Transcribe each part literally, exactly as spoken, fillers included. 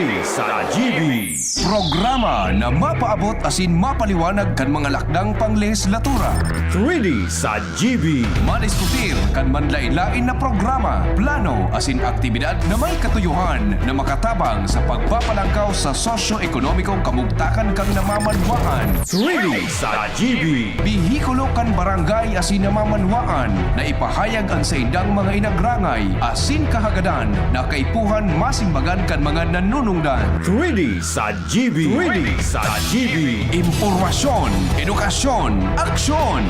Sa G B. Programa na mapaabot asin mapaliwanag kan mga lakdang panglehislatura. Three D sa G B. Madiskutir kan manlain-lain na programa, plano asin aktibidad na may katuyohan na makatabang sa pagpapalangkaw sa sosyo-ekonomikong kamugtakan kan namamanwaan. Three D sa G B. Bihikulo kan barangay asin namamanwaan na ipahayag an saindang mga inagrangay asin kahagadan na kaipuhan masimbagan kan mga nanunungdan. Three D sa G B. Three D sa G B. Impormasyon, edukasyon, aksyon.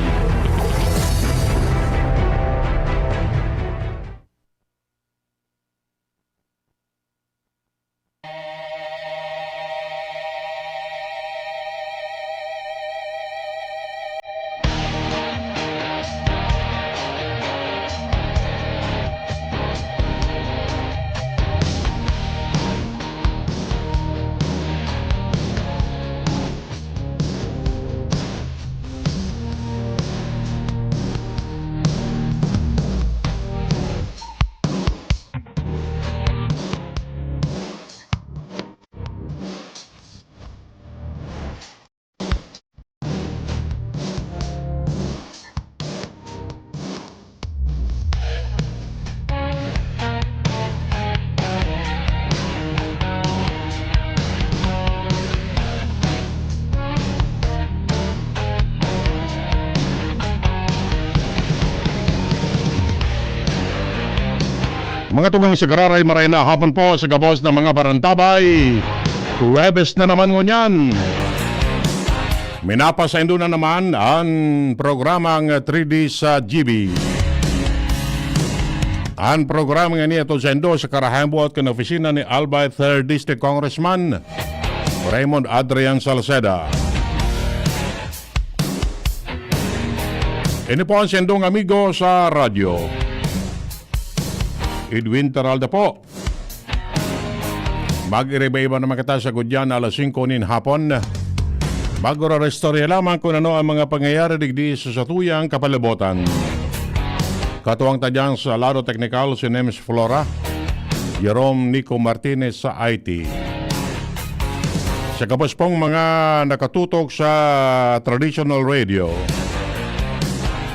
Mga tugang sa gararay, maray na hapon po sa gabos ng mga barantabay. Huwebes na naman ngunyan. Minapasaindo na naman an programang three D sa G B. An programa nga niya to saindo sa karahayang buot kan opisina ni Albay third District Congressman Raymond Adrian Salceda. Ini po ang sendong amigo sa radyo, Edwin Taralda po. Mag-iriba-iba naman kita sa gudyan alas singko nin hapon. Magre-restorya lamang kung ano ang mga pangyayari digdi sa satuyang kapalibutan. Katuwang ta dyan sa lado teknikal si Nems Flora, Jerome Nico Martinez sa I T. Sa gabos pong mga nakatutok sa traditional radio,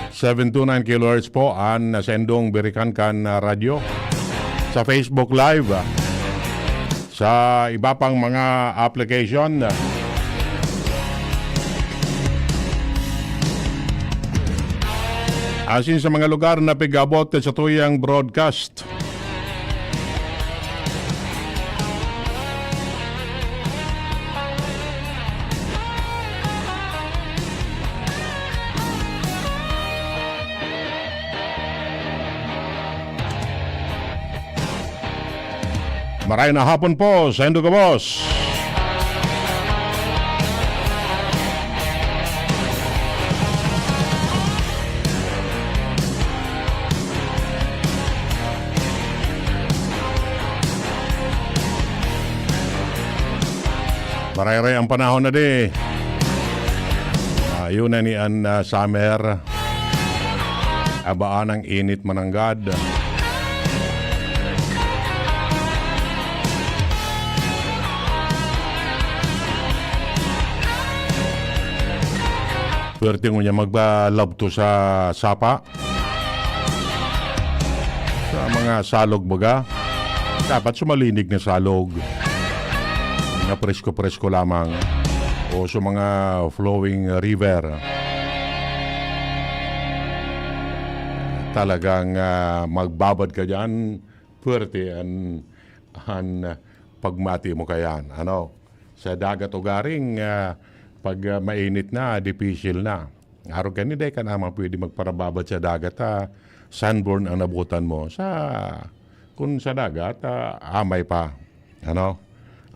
seven two nine kilohertz po an sendong birikan kan, ah, radyo. Sa Facebook Live, ah, sa iba pang mga application. Asin sa mga lugar na pig-abot sa tuyang broadcast. Maray na hapon po sa indo gabos. Marayray ang panahon na di. Ah, yun na ni an, ah, summer. Abaan ang init mananggad. Pwerte ngunyan magba-love to sa sapa. Sa mga salog baga, dapat sumalinig na salog. Mga presko-presko lamang. O sa mga flowing river. Talagang, ah, magbabad ka diyan, pwerte an, an pagmati mo kayan. Ano? Sa dagat ugaring, ah, pag, ah, mainit na, dipisil na. Arog kani, dai ka naman pwede magparababad sa dagat, ah, sunburn ang nabutan mo. Sa, kun sa dagat, ah, amay pa. Ano?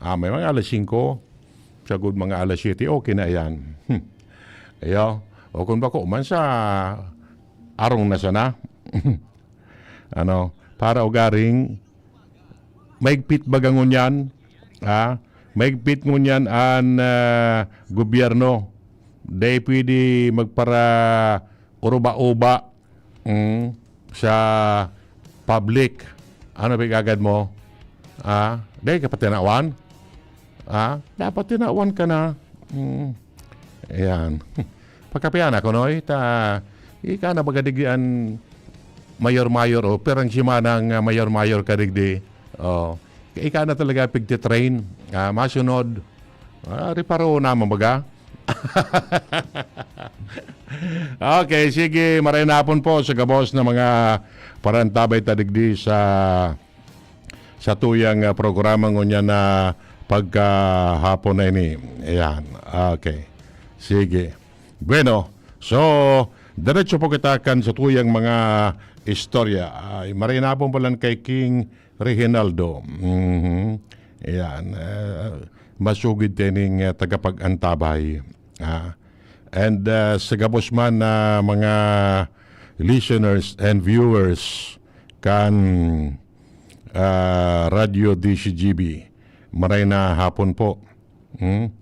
Amay, mga alas singko, sagod mga alas siyete, okay na yan. Ayo. O kun bako man sa arong na sana. Ano? Para ugaring, maigpit baga ngunyan, ha? Maigpit ngunyan an, ah, gobyerno. Dai pwede magpara-uruba-uba, mm, sa public. Ano ba igagad mo? Ah, dai ka patinawan? Ha? Dapat tinawan ka na. Hmm. Ayan. Pagkapian ako, Noy, ta, ika na baga digdi an mayor-mayor, o, pirang semana nga mayor-mayor ka digdi. O, ika na talaga pigtitrain. Ah, masunod. Ah, reparo naman baga. Okay, sige. Maray na hapon po sa gabos na mga parantabay ta digdi sa, sa tuyang, ah, programa ngunyan na pagkahapon na ini. Ayan. Okay. Sige. Bueno, so, diretso po kita kan sa tuyang mga istorya. Ay, maray na hapon po lang kay King Reginaldo. Mhm. Ayan. Ah, masugid tayong, ah, tagapag-antabay. Ah, and, ah, sa gabos man na mga listeners and viewers kan, ah, Radyo D C G B, maray na hapon po. Hmm?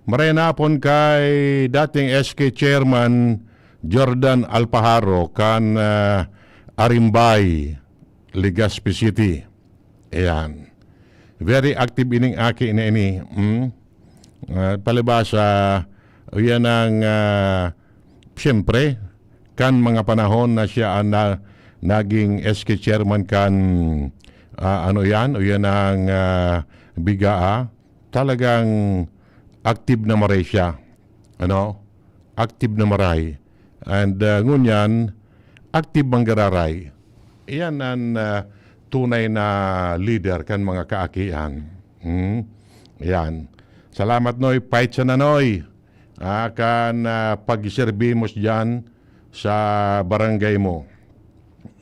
Maray na hapon kay dating S K Chairman Jordan Alpajaro kan, ah, Arimbay, Legazpi City. Ayan. Very active ining aki na ini. Hmm? Ah, palibasa, iyan ang, ah, siyempre, kan mga panahon na siya ang na, naging S K chairman kan, ah, ano yan, o yan ang, ah, bigaa, talagang active na maray siya. Ano? Active na maray. And, ah, ngunyan, active manggararay. Iyan ang, ah, tunay na leader kan mga kaakian. Hmm? Yan. Salamat, Noy. Pait siya na, Noy. Ah, kan, ah, pagserbimos diyan sa barangay mo.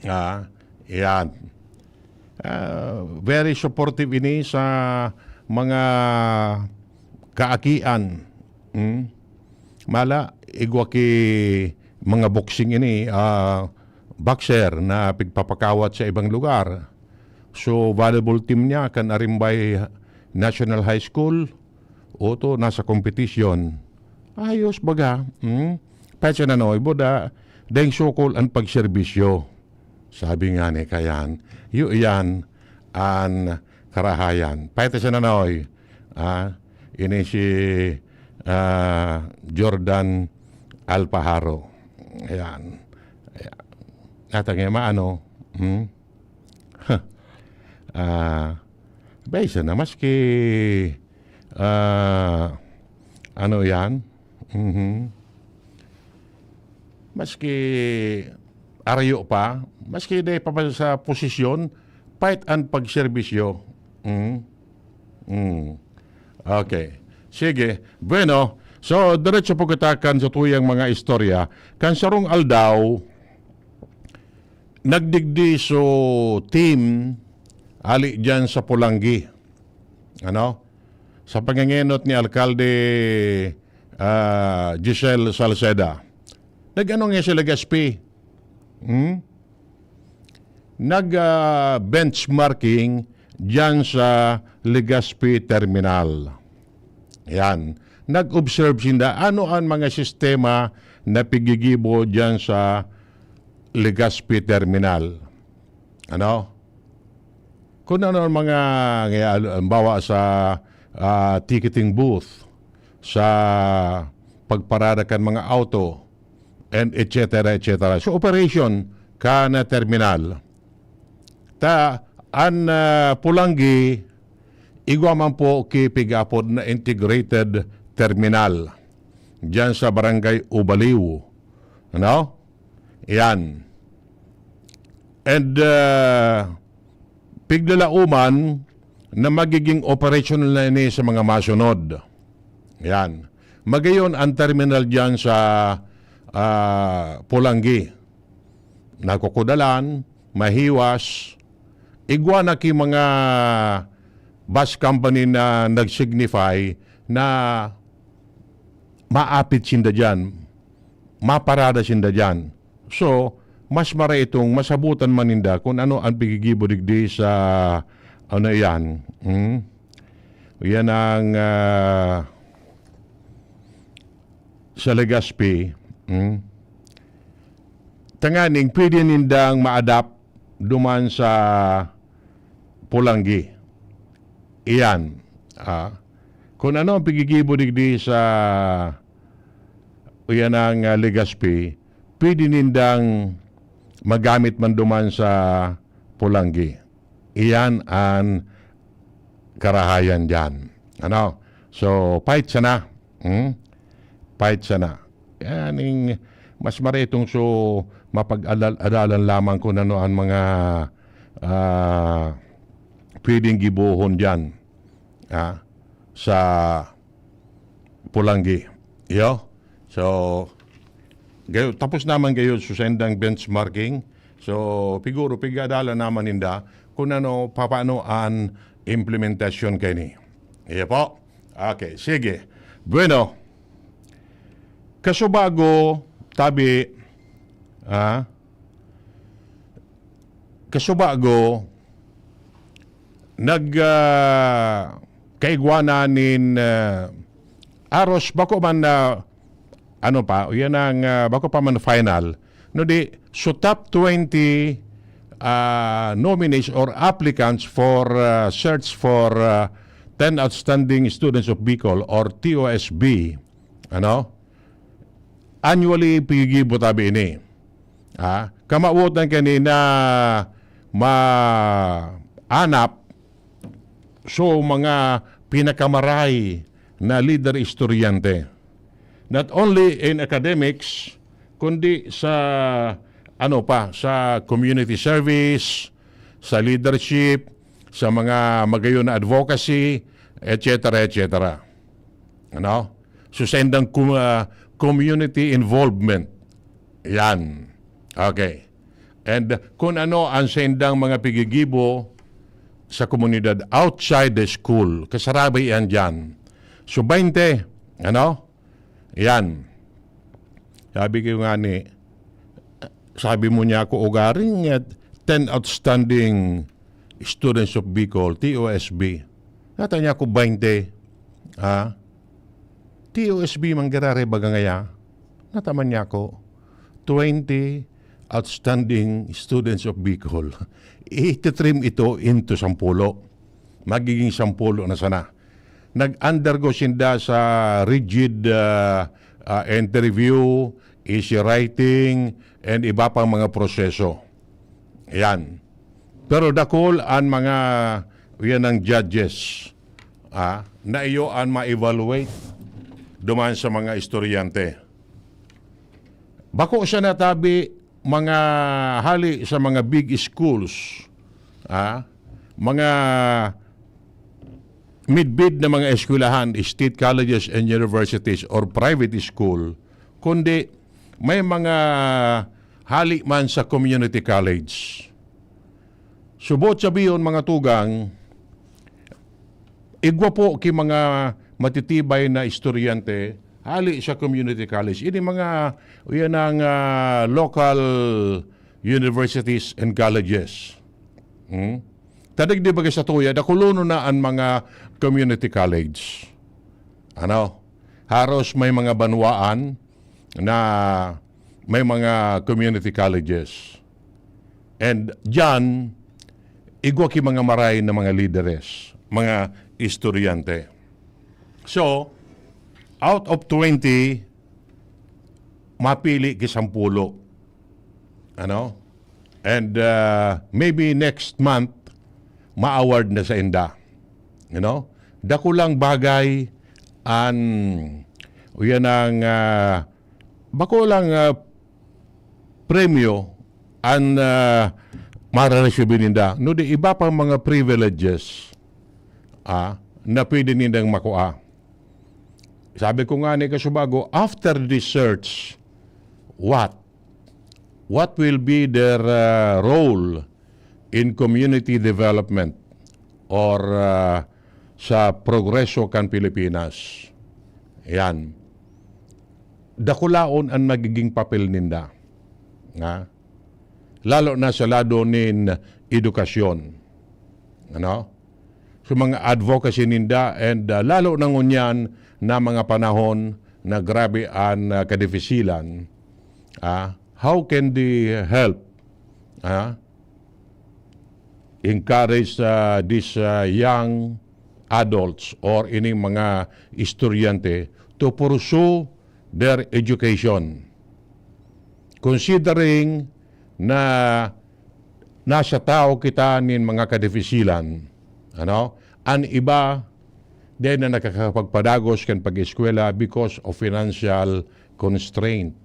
Ah, yan. Ah, very supportive ini sa mga kaakian. Hmm? Mala, igwa ki mga boxing ini, ah, boxer na pigpapakawat sa ibang lugar. So, volleyball team niya kan Arimbay National High School, oto, nasa competition. Ayos baga. Hmm? Pwede na, Noy, buda, deng sukol ang pagserbisyo. Sabi nga ni Kayan, yu iyan an karahayan. Pwede siya na, Noy. Ah, ini si, ah, Jordan Alpajaro. Ayan. Ayan. Natangay maano. Hmm? Ah, baisa na maski, ah, ano yan? Mhm. Maski arayo pa, maski dai pa ba sa posisyon, pait an pagserbisyo. Mhm. Mm. Okay. Sige. Bueno, so, diretso po kita kan sa tuyang mga istorya. Kan sarong aldaw, nagdigdi so team ali diyan sa Polangui. Ano? Sa pangengenot ni Alkalde, ah, Giselle Salceda. Nag-ano nga sa Legazpi? Hmm? Nag, ah, benchmarking diyan sa Legazpi Terminal. Yan. Nag-observe sinda ano ang mga sistema na pigigibo diyan sa Legazpi Terminal. Ano? Kung ano ang mga, nga, halimbawa sa, ah, ticketing booth, sa pagparada kan mga auto, and et cetera, et cetera. So, operation kan terminal. Ta, an, ah, Polangui, igwa man po ki pig-apod na integrated terminal diyan sa Barangay Ubaliw. Ano? Yan. And, ah, piglalauman na magiging operational na ini sa mga masunod. Yan. Magayon ang terminal diyan sa, ah, Polangui. Nakukudalan, mahiwas. Igwa na ki mga bus company na nag-signify na maapit sinda diyan, maparada sinda diyan. So, mas maray itong masabutan man ninda kung ano ang pigigibo digdi sa, ano yan, hmm? Yan ang, ah, sa Legazpi, hmm? Tanganing pwede nindang ma-adapt duman sa Polangui. Iyan, ah, Kung ano ang pigigibo digdi sa, uyan ang, ah, Legazpi, pwede nindang magamit man duman sa Polangui. Iyan an karahayan diyan. Ano? So, fight sana. Hmm? Fight sana. Yan ing mas maritong so mapag-adal-adalan lamang kung ano ang mga, ah, pwedeng gibohon diyan, ah, sa Polangui. Iyo. So, gayo, tapos naman gayo so sendang benchmarking. So, piguro, pigadalan naman ninda kung ano, papaano an implementasyon kaini. Iyo po. Okay, sige. Bueno, kasubago, tabi, ah, kasubago, nag, ah, kaigwa na nin, ah, aros, bako man na, ano pa, yan ang, ah, bako pa man final. No di, so top twenty, ah, nominees or applicants for, ah, search for, ah, ten outstanding students of Bicol or T O S B. Ano? Annually, pigigibo tabi ini. Ah, kamawotan kani na maanap so mga pinakamaray na lider estudyante. Not only in academics, kundi sa, ano pa, sa community service, sa leadership, sa mga magayon na advocacy, et cetera, et cetera. Ano? So, sendang com-, ah, community involvement. Yan. Okay. And kung ano ang sendang mga pigigibo sa komunidad outside the school, kasarabay yan dyan. So, baynte, ano? Yan. Sabi ko nga ni, sabi mo niya ako ugaring, eh, ten outstanding students of Bicol, T O S B. Nata niya ako baynte. Ha? T O S B man girare baga ngaya. Nata man niya ako twenty outstanding students of Bicol. Ititrim ito into sampulo. Magiging sampulo na sana. Nag-undergo sinda sa rigid, ah, ah, interview, essay writing, and iba pang mga proseso. Ayan. Pero dakul an mga, yan ang judges, ah, na iyo an ma-evaluate duman sa mga estudyante. Bako siya natabi mga hali sa mga big schools, ah, mga midbid na mga eskwelahan, state colleges and universities or private school, kundi may mga hali man sa community college. Subot sabihon, mga tugang, igwa po ki mga matitibay na estudyante hali sa community college. Ini mga, yan ang, ah, local universities and colleges. Hmm? Tadig di bagay sa tuya, dakulonon na an mga community college. Ano? Haros may mga banwaan na may mga community colleges. And diyan, igwa ki mga maray na mga lideres, mga estudyante. So, out of twenty, mapili ki sampulo. Ano? And, ah, maybe next month, ma-award na sa inda. You know? Dakulang bagay an, yan ang, ah, bako lang, ah, premyo an, ah, mararesibi ninda. No, di iba pang mga privileges, ah, na pwede nindang makua. Sabi ko nga ni kasubago, after this search, what? What will be their, ah, role in community development or, ah, sa progreso kan Pilipinas? Yan. Dakulaon an magiging papel ninda. Nga? Lalo na sa lado nin edukasyon. Ano? Sa mga advocacy ninda and, ah, lalo na ngunyan na mga panahon na grabe an, ah, kadifisilan, ah, how can they help, ah, encourage, ah, these, ah, young adults or ining mga estudyante to pursue their education. Considering na nasa tawo kita nin mga kadifisilan, ano, an iba dai na nakakapagpadagos kan pag-eskwela because of financial constraint.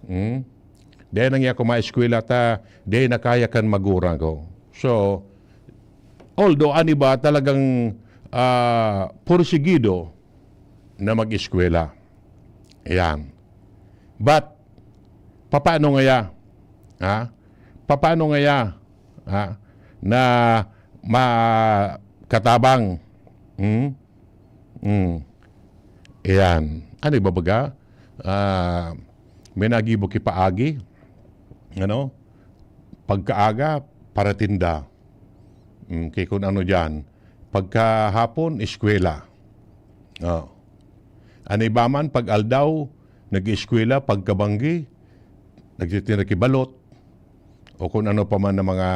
Hmm? Dai na niya ako maeskwela ta, dai na kaya kan magurang ko. So, although an iba talagang, ah, porsigido na mag-eskwela. Ayan. But, papaano ngaya? Ha? Papaano ngaya? Ha? Na makatabang? Hmm? Hmm. Ayan. Ano ibabaga? Ah, may nagibo ki paagi. Ano? Pagkaaga, paratinda. Hmm, kay kun ano diyan. Pagkahapon, eskwela. Oh. An iba man, pag aldaw, nag-eskwela, pagkabanggi, nagtitinda ki balot, o kung ano pa man na mga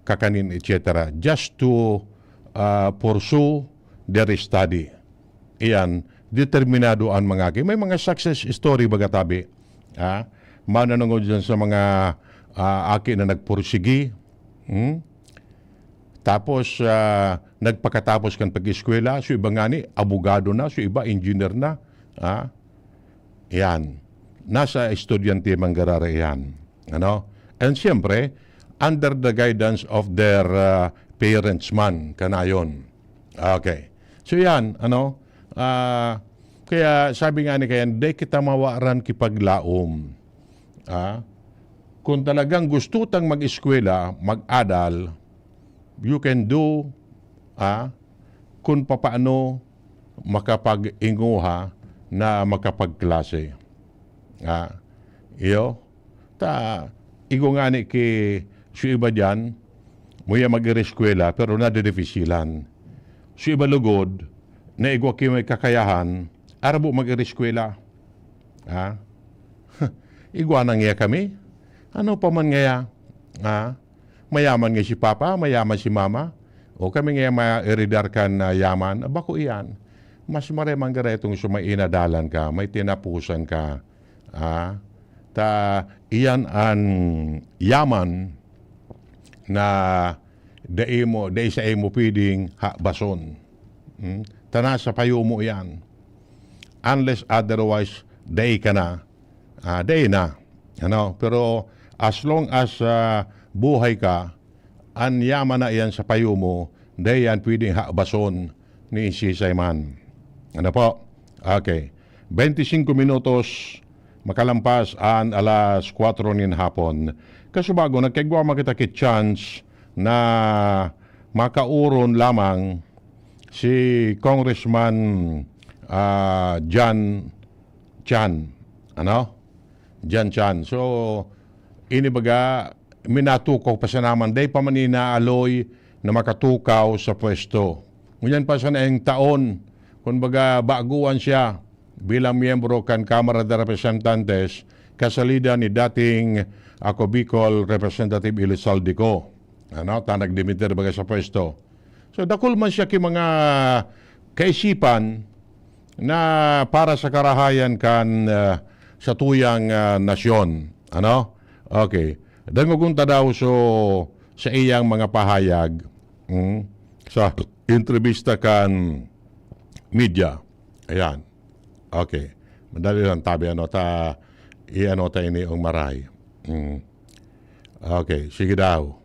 kakanin, et cetera, just to, ah, pursue their study. Iyan, determinado an mga aki. May mga success story, baga tabi. Ha? Mananungod dyan sa mga, ah, aki na nagpursigi. Hmm? Tapos, ah, nagpakatapos kan pag-eskwela. So, iba ngani, abogado na. So, iba, engineer na. Ha? Yan. Nasa estudyante manggararay yan. Ano? And siyempre, under the guidance of their, ah, parents man, kanayon. Okay. So yan, ano? Ah, kaya sabi nga ni Kayan, "Dai kita mawaran ki paglaom." Ah? Kung talagang gusto tang mag-eskwela, mag-adal, you can do, ah, kung papaano makapag-inguha na makapagklase. Ah, iyo, ta, igo ngani ki su iba diyan, muya mag-eskwela, pero nadidifisilan. Su iba lugod, na igwa ki may kakayahan, arabo mag-eskwela. Ah? Igwa na ngaya kami. Ano pa man ngaya? Ah? Mayaman nga si Papa, mayaman si Mama. O kami nga ma-eredar kan, ah, yaman, bako iyan. Mas maray man garo itong sumay inadalan ka, may tinapusan ka. Ah, ta iyan an yaman na dai mo, dai saimo pwedeng habason. Hmm? Ta nasa payo mo iyan. Unless otherwise, dai ka na. Ah, dai na. Ano? Pero as long as, ah, buhay ka, an yaman na iyan sa payo mo, dai yan pwedeng habason ni sisay man. Ano po? Okay. Bente singko minutos makalampas an alas kwatro nin hapon. Kasubago, nagkaigwa man kita ki chance na makauron lamang si Congressman, ah, Jan Chan. Ano? Jan Chan. So, ini baga, minatukaw pa siya naman. Dai pa man inaaloy na makatukaw sa pwesto. Ngunyan pa siya na taon, kung baga, baguan siya bilang miyembro kan Kamara de Representantes, kasalida ni dating Ako Bicol Representative Elizalde Co. Ano, ta nagdimitir baga sa pwesto. So, dakul man siya ki mga kaisipan na para sa karahayan kan, ah, satuyang, ah, nasyon. Ano? Okay. Dangogon ta daw so sa iyang mga pahayag, mm, sa entrevista kan media. Ayan. Okay. Madali lang tabi ano ta, i-ano ta ini ang maray. Mm. Okay, sige daw.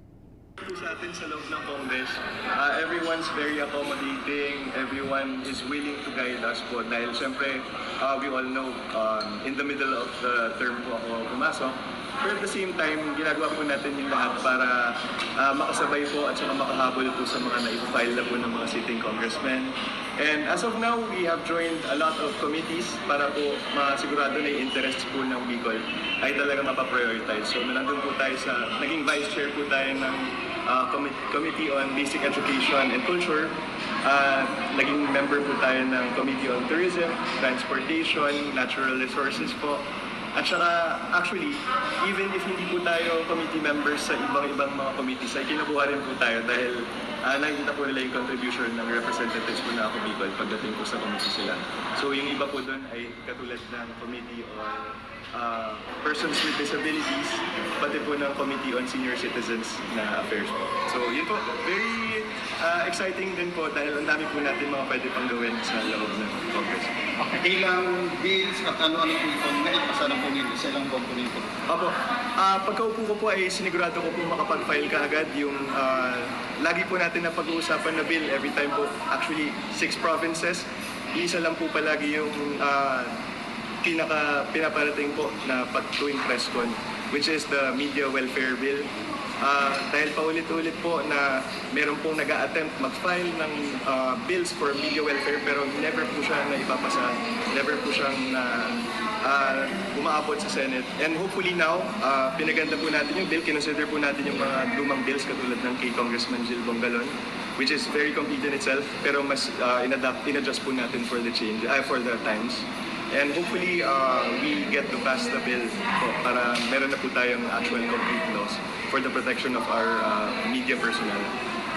Sa atin sa loob ng Congress, ah, everyone's very accommodating, everyone is willing to guide us po dahil siyempre, ah, we all know, um, in the middle of the term po ako pumasok. Pero at the same time, ginagawa po natin yung lahat para, ah, makasabay po at saka makahabol po sa mga nai-file na po ng mga sitting congressmen. And as of now, we have joined a lot of committees para po masigurado na yung interests po ng Bicol ay talaga mapaprioritize. So, nandun po tayo sa, naging vice chair po tayo ng, ah, comi-, Committee on Basic Education and Culture. Ah, naging member po tayo ng Committee on Tourism, Transportation, Natural Resources po. At saka, actually, even if hindi po tayo committee members sa ibang-ibang mga committees, ay kinukuha rin po tayo dahil, ah, nakikita po nila yung contribution ng representatives po na ako Bicol pagdating po sa committee sila. So, yung iba po doon ay katulad ng Committee on, ah, Persons with Disabilities, pati po ng Committee on Senior Citizens na Affairs po. So, yun po. Very, ah, exciting din po dahil ang dami po natin mga pwede pang gawin sa loob ng Congress. Ilang bills at ano-ano po itong naipasa na po ninyo sa ilang buwan po nito? Opo. Ah, pagkaupo ko po ay sinigurado ko po makapag-file kaagad yung, ah, lagi po natin na pag-uusapan na bill every time po. Actually, six provinces, isa lang po palagi yung, ah, pinaka pinaparating po na pag tuwing press con, which is the Media Welfare Bill. Ah, dahil paulit-ulit po na meron pong nag attempt mag-file ng, ah, bills for media welfare, pero never po siya naipapasa, never po siyang na, ah, umaabot sa Senate. And hopefully now, ah, pinaganda po natin yung bill, kinonsider po natin yung mga lumang bills katulad ng kay Congressman Gil Bongalon, which is very complete in itself, pero mas, ah, inadapt, inadjust po natin for the change, ah, for the times. And hopefully, uh, we get to pass the bill po para meron na po tayong actual complete laws for the protection of our, uh, media personnel.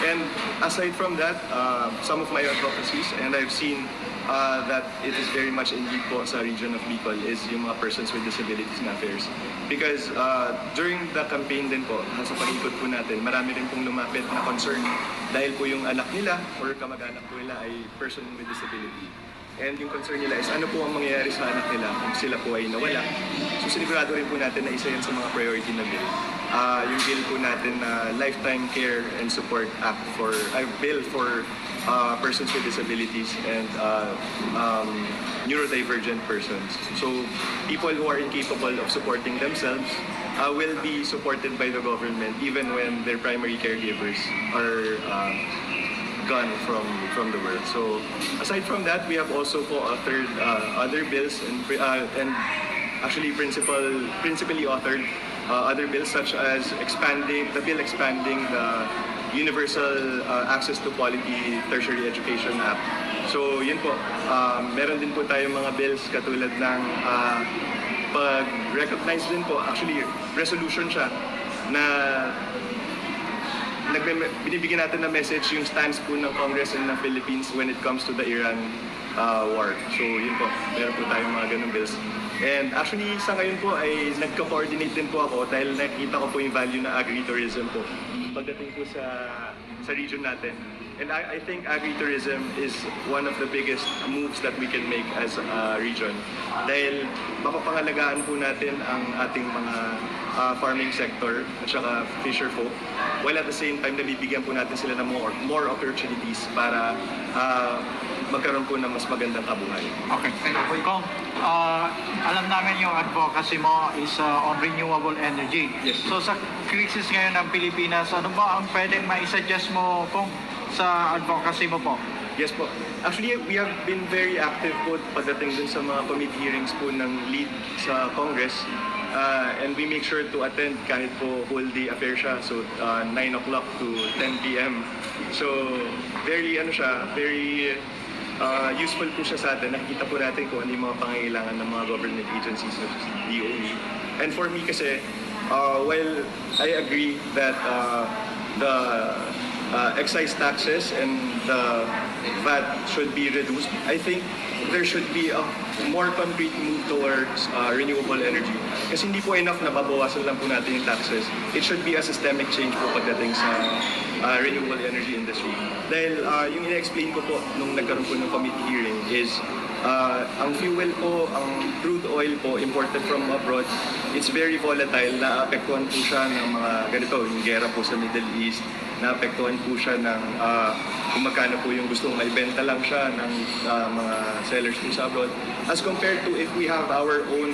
And aside from that, uh, some of my advocacies, and I've seen, uh, that it is very much in need po sa region of Bicol, is yung mga persons with disabilities na affairs. Because, uh, during the campaign din po, sa pag-ikot po natin, marami rin pong lumapit na concern dahil po yung anak nila or kamag-anak po nila ay person with disability. And yung concern nila is ano po ang mangyayari sa anak nila kung sila po ay nawala. So, sinigurado rin po natin na isa yan sa mga priority na bill. Ah, yung bill po natin na Lifetime Care and Support Act for, ay, bill for, ah, persons with disabilities and, ah, um, neurodivergent persons. So, people who are incapable of supporting themselves, ah, will be supported by the government even when their primary caregivers are, ah, gone from from the world. So, aside from that, we have also co-authored, uh, other bills and pri- uh, and actually principal principally authored, uh, other bills such as expanding the bill expanding the Universal, uh, Access to Quality Tertiary Education Act. So, yun po. Um, meron din po tayong mga bills katulad ng, uh, pag-recognize din po, actually, resolution siya na nagme- binibigyan natin ng message yung stance po ng Congress and ng Philippines when it comes to the Iran, uh, war. So, yun po. Meron po tayong mga ganung bills. And actually, sa ngayon po ay nagko-coordinate din po ako dahil nakikita ko po yung value ng agritourism po pagdating po sa sa region natin. And I, I think agritourism is one of the biggest moves that we can make as a region. Dahil mapapangalagaan po natin ang ating mga, ah, farming sector at saka fisher folk, while at the same time nabibigyan po natin sila ng more, more opportunities para, ah, magkaroon po ng mas magandang kabuhay. Okay. Kong, ah, alam namin yung advocacy mo is, ah, on renewable energy. Yes. So sa krisis ngayon ng Pilipinas, ano ba ang pwedeng maisuggest mo, Kong, sa advocacy mo po? Yes po. Actually, we have been very active po pagdating dun sa mga committee hearings po ng lead sa Congress. Ah, and we make sure to attend kahit po whole day affair siya. So, ah, nine o'clock to ten p m. So, very, ano siya, very, ah, useful po siya sa atin. Nakikita po natin kung ano yung mga pangangailangan ng mga government agencies such as D O E. And for me kasi, ah, while I agree that, ah, the, ah, excise taxes and the vat should be reduced, I think there should be a more concrete move towards, ah, renewable energy. Kasi hindi po enough na babawasan lang po natin yung taxes. It should be a systemic change po pagdating sa, ah, renewable energy industry. Dahil, ah, yung ina-explain ko po nung nagkaroon po ng committee hearing is, ah, ang fuel po, ang crude oil po imported from abroad, it's very volatile. Naapektuhan po siya ng mga ganito, yung gera po sa Middle East. Naapektuhan po siya ng, ah, kung magkano po yung gustong maibenta lang siya ng, ah, mga sellers po sa abroad. As compared to if we have our own,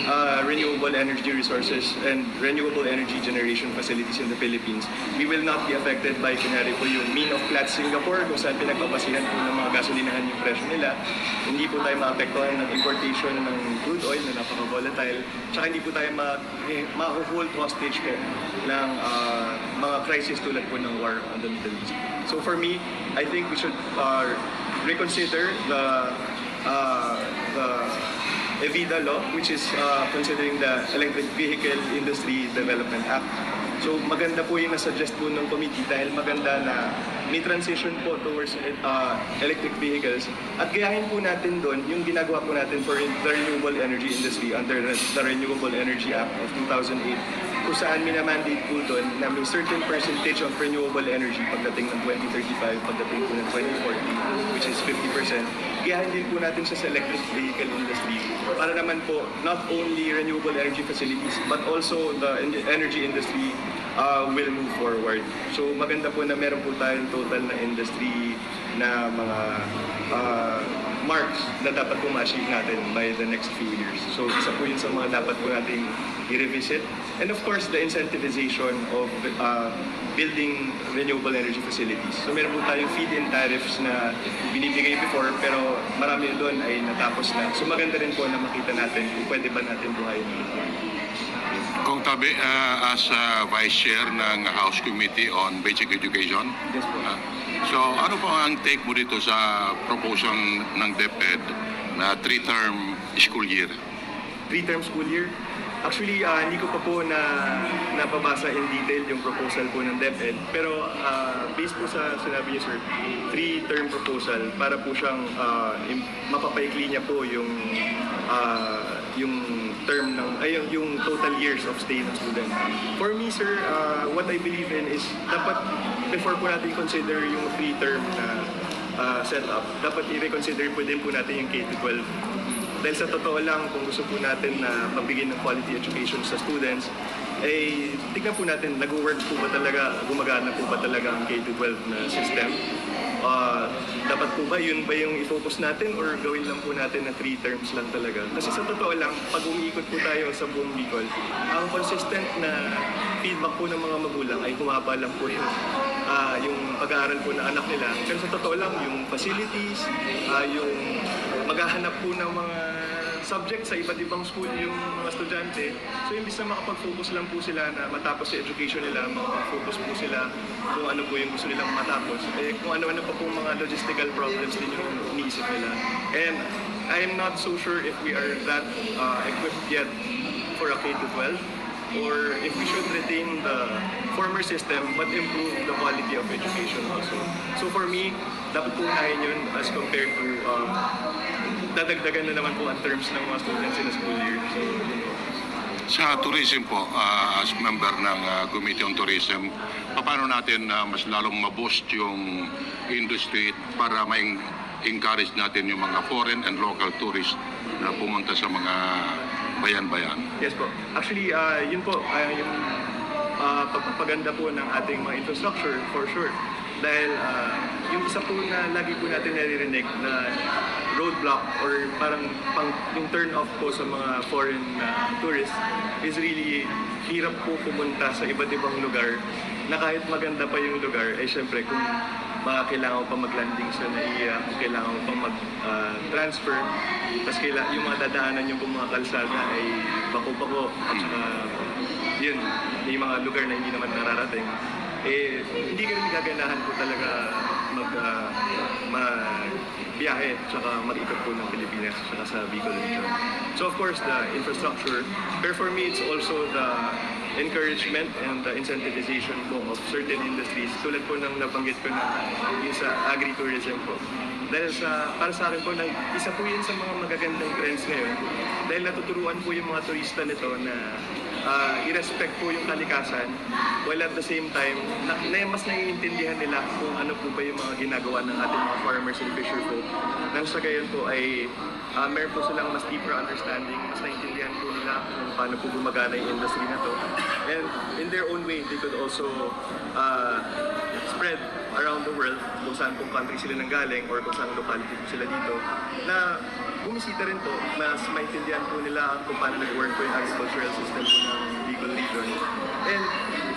ah, renewable energy resources and renewable energy generation facilities in the Philippines, we will not be affected by, kunyari po, yung Min of Clat Singapore, kung saan pinagbabasihan po ng mga gasolinahan yung presyo nila. Hindi po tayo maapektuhan ng importation ng crude oil na napaka-volatile. Tsaka hindi po tayo ma- eh, ma-hold hostage po ng, ah, mga crisis tulad po ng war on the Middle East. So for me, I think we should, ah, reconsider the, ah, the EVIDA law, which is uh, considering the Electric Vehicle Industry Development Act. So maganda po yung nasuggest po ng committee dahil maganda na may transition po towards uh, electric vehicles. At gayahin po natin doon yung ginagawa po natin for the renewable energy industry under the Renewable Energy Act of two thousand eight, kung saan minamandate po doon na may certain percentage of renewable energy pagdating ng twenty thirty-five, pagdating po ng twenty forty, which is fifty percent. Gayahin din po natin siya sa electric vehicle industry para naman po not only renewable energy facilities but also the en- energy industry uh, will move forward. So maganda po na meron po tayong total na industry na mga uh, marks na dapat po ma-achieve natin by the next few years. So isa po yun sa mga dapat po nating i-revisit. And of course, the incentivization of uh, building renewable energy facilities. So meron po tayong feed-in tariffs na binibigay before pero marami doon ay natapos na. So maganda rin po na makita natin kung pwede ba natin buhayin. Kong Tabi, uh, as uh, Vice Chair ng House Committee on Basic Education, Yes po. uh, so ano po ang take mo dito sa proposal ng DepEd na three-term school year? Three-term school year. Actually, uh, hindi ko pa po na napabasa in detail yung proposal po ng DepEd. Pero uh, based po sa sinabi niyo, sir, three-term proposal para po siyang uh, mapapaikli niya po yung uh, yung term ng ay yung, yung total years of stay ng student. For me, sir, uh, what I believe in is dapat before po natin consider yung three-term na uh, setup, dapat i-reconsider po din po natin yung K to twelve. Dahil sa totoo lang, kung gusto po natin na mabigyan ng quality education sa students, eh, tignan po natin, nag-work po ba talaga, gumagana po ba talaga ang K to twelve na system? Uh, dapat po ba yun ba yung i-focus natin or gawin lang po natin na three terms lang talaga? Kasi sa totoo lang, pag umiikot po tayo sa buong Bicol, ang consistent na feedback po ng mga magulang ay humaba lang po yung, uh, yung pag-aaral po ng anak nila. Pero sa totoo lang, yung facilities, uh, yung maghahanap po ng mga subject sa iba't ibang school yung mga estudyante. So imbis na makapag-focus lang po sila na matapos sa education nila, makapag-focus po sila kung ano po yung gusto nilang matapos. Eh, kung ano-ano pa pong mga logistical problems din yung iniisip nila. And I'm not so sure if we are that uh, equipped yet for a K to twelve or if we should retain the former system but improve the quality of education also. So for me, dapat po unahin yun as compared to um, dadagdagan na naman po ang terms ng mga students in a school year. So, yun po. Sa tourism po, uh, as member ng uh, Committee on Tourism, paano natin uh, mas lalong ma-boost yung industry para ma-encourage natin yung mga foreign and local tourists na pumunta sa mga bayan-bayan? Yes po. Actually, uh, yun po, uh, yung uh, pagpapaganda po ng ating mga infrastructure, for sure. Dahil uh, yung isa po na lagi po natin naririnig na roadblock or parang pang, yung turn off po sa mga foreign uh, tourists is really hirap po pumunta sa iba't ibang lugar na kahit maganda pa yung lugar, eh syempre kung mga kailangan pa mag-landing sa NAIA, kung kailangan pa mag uh, transfer, tapos kaila, yung mga dadaanan yung mga kalsada ay bako-bako at saka yun, may mga lugar na hindi naman nararating. Eh, hindi ka rin gaganahan po talaga mag, uh, mag biyahe tsaka mag-ikot po ng Pilipinas tsaka sa Bicol region. So of course, the infrastructure, pero for me, it's also the encouragement and the incentivization po of certain industries tulad po ng nabanggit ko na yung sa agritourism po. Dahil sa, para sa akin po, na, isa po yun sa mga magagandang trends ngayon. Dahil natuturuan po yung mga turista nito na uh, i-respect po yung kalikasan while at the same time, na, na mas naiintindihan nila kung ano po ba yung mga ginagawa ng ating mga farmers and fisher folk. Nang sa gayon po ay uh, meron po silang mas deeper understanding, mas naiintindihan po nila kung paano po gumagana yung industry na to. And in their own way, they could also uh, spread around the world kung saan pong country sila nanggaling or kung saan locality po sila dito na bumisita rin po, mas maintindihan po nila kung paano nag-work po yung agricultural system po ng Bicol region. And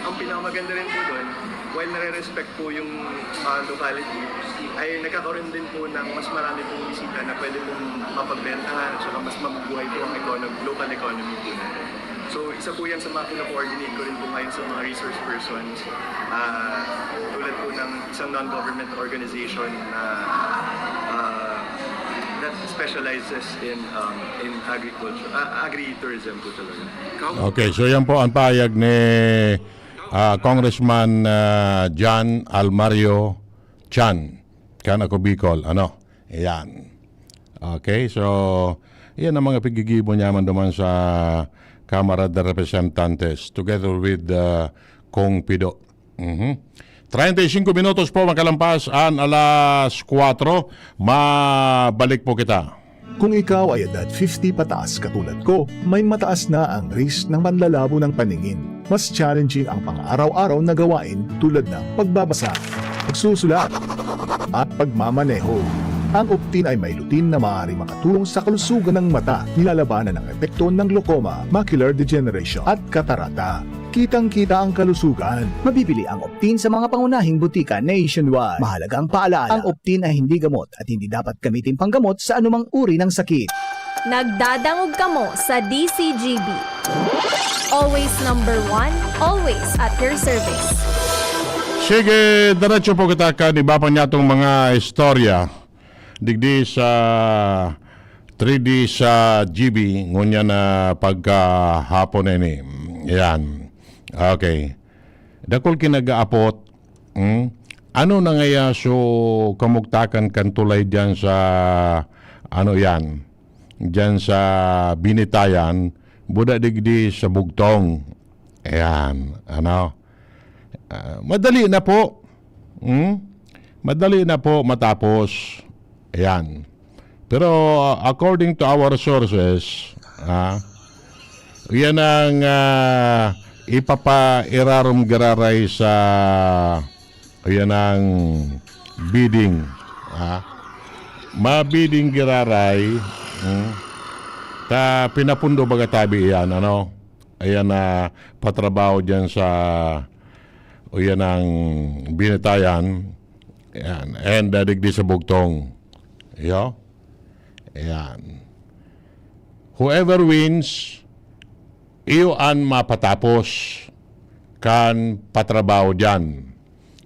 ang pinakamaganda rin po doon, while nare-respect po yung uh, locality, ay nagkakaroon din po ng mas marami pong bisita na pwede pong mapagbentahan at saka mas mabubuhay po ang economy, local economy po natin. So isa po yan sa mga kino-coordinate ko rin po ngayon sa mga resource persons. Uh, tulad po ng isang non-government organization na uh, that specializes in, um, in agriculture, uh, agri-tourism po talaga. Okay, so yan po ang pahayag ni ah, Congressman ah, John Almario Chan. Kan ako Bicol, ano? Ayan. Okay, so yan ang mga paggigibo niya man duman sa Kamara de Representantes together with uh, Kong Pido. Mhm. treinta y cinco minutos po makalampas an alas kwatro. Mabalik po kita. Kung ikaw ay edad fifty pataas katulad ko, may mataas na ang risk ng manlalabo ng paningin. Mas challenging ang pang-araw-araw na gawain tulad ng pagbabasa, pagsusulat, at pagmamaneho. Ang Optin ay may lutein na maaaring makatulong sa kalusugan ng mata, nilalabanan ang epekto ng glaucoma, macular degeneration, at katarata. Kitang-kita ang kalusugan. Mabibili ang Optin sa mga pangunahing butika nationwide. Mahalagang paalala, ang Optin ay hindi gamot at hindi dapat gamitin panggamot sa anumang uri ng sakit. Nagdadangog kamo sa D C G B. Always number one, always at your service. Sige, diretso po kita kan iba pa niyatong mga istorya. Digdi sa three D sa G B, ngunyan na pagkahapon na ini. Yan. Okay. Dakul kinagaapot. Hmm? Ano na ngaya so kamugtakan kan tulay diyan sa, ano yan? Diyan sa Binitayan, buda digdi sa Bugtong. Ayan, ano? Ah, madali na po. Hmm? Madali na po matapos. Ayan. Pero uh, according to our sources, ah, yan ang ah, ipapairarom giraray sa, yan ang bidding. Ah. Mabidding giraray, hmm, ta pinapundo baga tabi iyan, ano? Ayan na patrabaho diyan sa, o yan ang Binitayan. Ayan. And uh, digdi sa Bugtong. Iyo? Ayan. Whoever wins, iyo an mapatapos kan patrabaho diyan.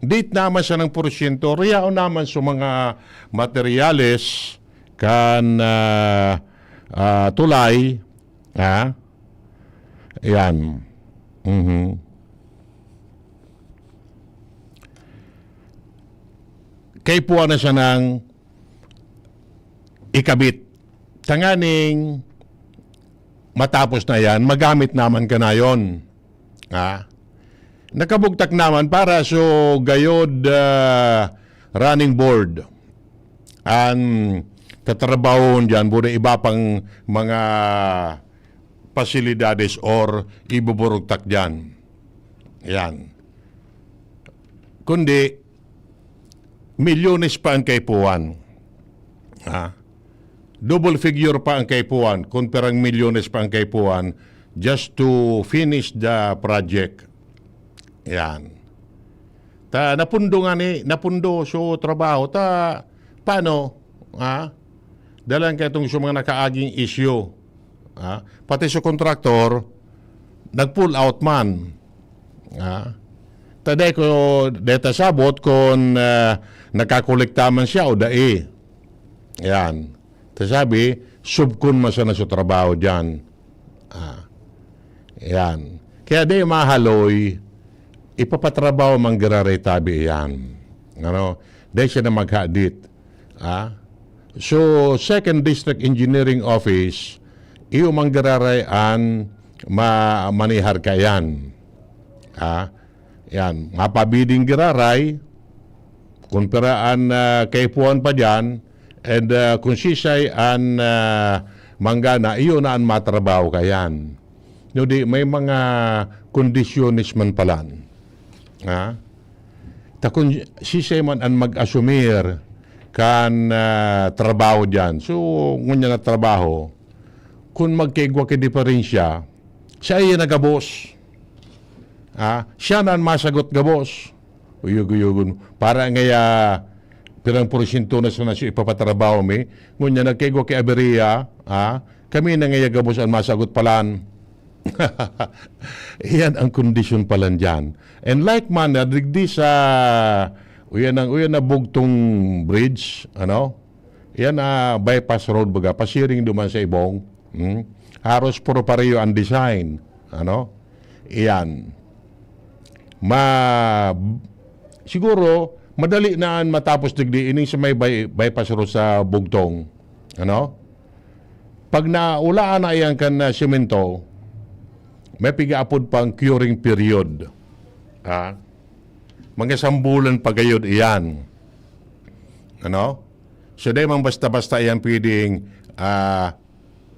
Dit naman siya ng porsyento, riyaon naman sa mga materyales kan ah, ah, tulay. Ha? Ayan. Mhm. Kaipuhan na siya ng ikabit. Tanganing matapos na yan, magamit naman kanayon. Ha? Nakabugtak naman para so gayod ah, running board. An tatrabahon dyan, buda iba pang mga pasilidades or ibuburugtak dyan. Yan. Kundi, milyones pa ang kaipuhan. Ha? Double figure pa ang kaipuhan, kung perang milyones pa ang kaipuhan just to finish the project. Yan. Ta napundo nga ni, napundo so trabaho. Ta paano? Ha? Dalan kay itong sa mga nakaaging issue. Ha? Pati sa kontraktor, nag-pull out man. Ha? Ta dai ko deta sabot kung ah, nakakolekta man siya o dai. Yan. Ta sabi, subkon man sana sa trabaho dyan. Ah. Yan. Kaya di mahaloy, ipapatrabaho man giraray tabi iyan. Ano? Dahil siya na maghadit. Ah? So, Second District Engineering Office, iyo man giraray an ma manihar kaiyan. Ah? Yan. Mapabiding giraray, kung pira an ah, kaipuhan pa diyan, and ah, kung sisay an ah, manggana, iyo na an matrabaho kaiyan. No di, may mga kondisyones man palan. Ha? Ta kun sisay man an mag-asumir kan ah, trabaho diyan. So, ngunyan na trabaho, kun magkaigwa ki diferensya, siya iya na gabos. Ha? Siya na an masagot gabos. Uyog-uyogon. Para ngaya, pirang porsyento na sana siya ipapatrabaho mi. Ngunyan nagkaigwa ki aberia, ha? Kami na ngaya gabos an masagot palan. Iyan ang kondisyon palan diyan. And like manner, digdi sa uyan ang uyan na Bugtong Bridge, ano? Yan, ah, bypass road baga, pasiring duman sa Ibong. Hmm? Haros puro pareho ang design. Ano? Iyan. Ma-, siguro, madali na an matapos digdi, ining sa may by-, bypass road sa Bugtong. Ano? Pag naulaan na iyan kan, ah, semento, may pigaapod pang curing period. Ha? Mga sambulan pa gayod iyan. Ano? So, di man basta-basta iyan pwedeng, ah,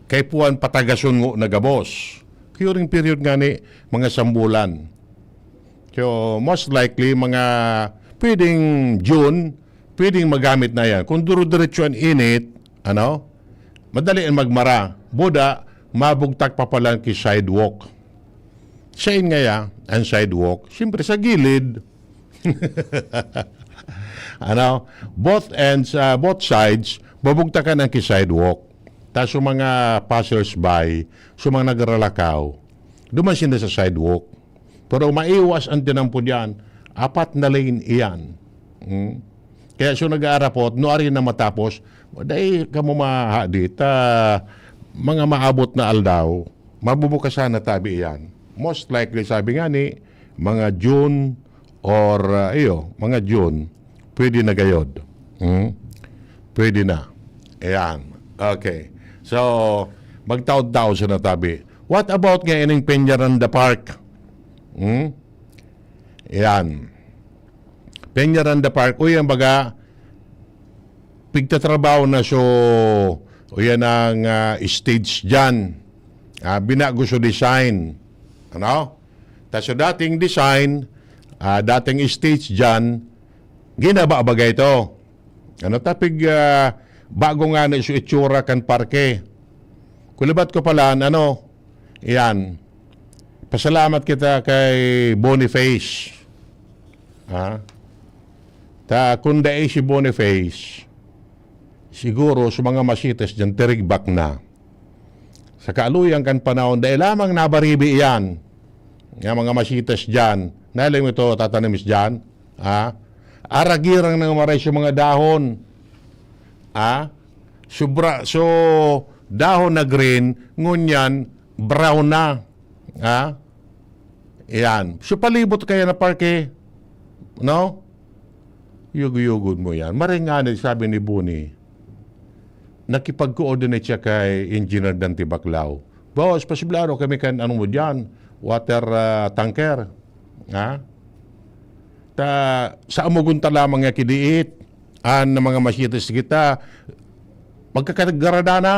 kaipuhan patagason ngo na gabos. Curing period nga ni mga sambulan. So, most likely, mga pwedeng June, pwedeng magamit na yan. Kung duro-diretso ang init, ano, madali ang magmara. Buda, mabugtak pa palan ki sidewalk. Sain ngaya ang sidewalk? Siyempre, sa gilid. Ano, both ends, ah, both sides, babugtakan ang ki sidewalk. Ta sa mga passers-by, sa mga nagralakaw, duman sinda sa sidewalk. Pero maiwas ang tinampo diyan, apat na lane iyan. Hmm? Kaya so nag-aarapot, nuari na matapos, dai kamo mahadi ta mga maabot na aldaw, mabubukasan na tabi iyan. Most likely, sabi nga ni, mga June or, ah, iyo, mga June, pwede na gayod. Hmm? Pwede na. Ayan. Okay. So, magtaod-taod sa natabi. What about nga ining Peñaranda Park? Hmm? Ayan. Peñaranda Park. Uy, ang baga, pigtatrabaho na so, uyan ang, ah, stage dyan. Ah, binago so design. Ano? Ta sa dating design, ah, dating stage dyan, ginaba baga ito. Ano, tapig, ah, bago nga na so itsura kan parke. Kulabat ko pala, ano, iyan. Pasalamat kita kay Boniface. Ha? Ta, kung dai si Boniface, siguro sa mga masitas dyan, tirigbak na. Sa kaaluyan kan panahon, dai lamang nabaribi iyan. Nga mga masitas dyan. Nahiling mo ito, Tata Nimis dyan? Ha? Aragirang nang maray sa mga dahon. Ha? Sobra, so, dahon na green, ngunyan, brown na. Ha? Yan. So, palibot kaya na parke. No? Yuguyugon mo yan. Maray nga na, sabi ni Boni, nakipag-coordinate siya kay Engineer Dante Baclao. "Boss, pasiblaro kami kan ano mo dyan, water, ah, tanker." Ha? Ta, sa amugon ta lamang nga kidiit, an mga masitas kita, magkakagarada na.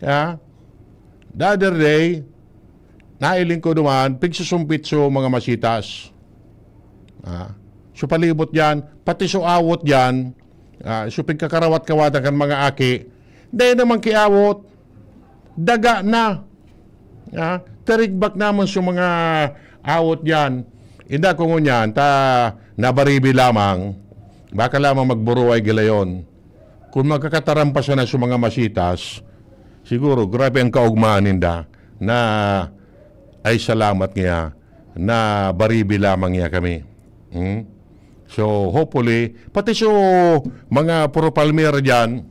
Ha? The other day, nailing ko duman, pigsusumpit so mga masitas. Ah, so palibot diyan, pati so awot diyan, ah, so pigkakarawat-kawatan kan mga aki, dai naman kiawot, daga na. Ah, tarigbak naman so mga awot diyan. Inda ko ngunyan, ta nabaribi lamang, baka lamang magburuway gilayon. Kung magkakatarampas na sa mga masitas, siguro grabe ang kaugmahan ninda na ay salamat niya na baribi lamang niya kami. Hmm? So, hopefully, pati so mga puro palmera dyan,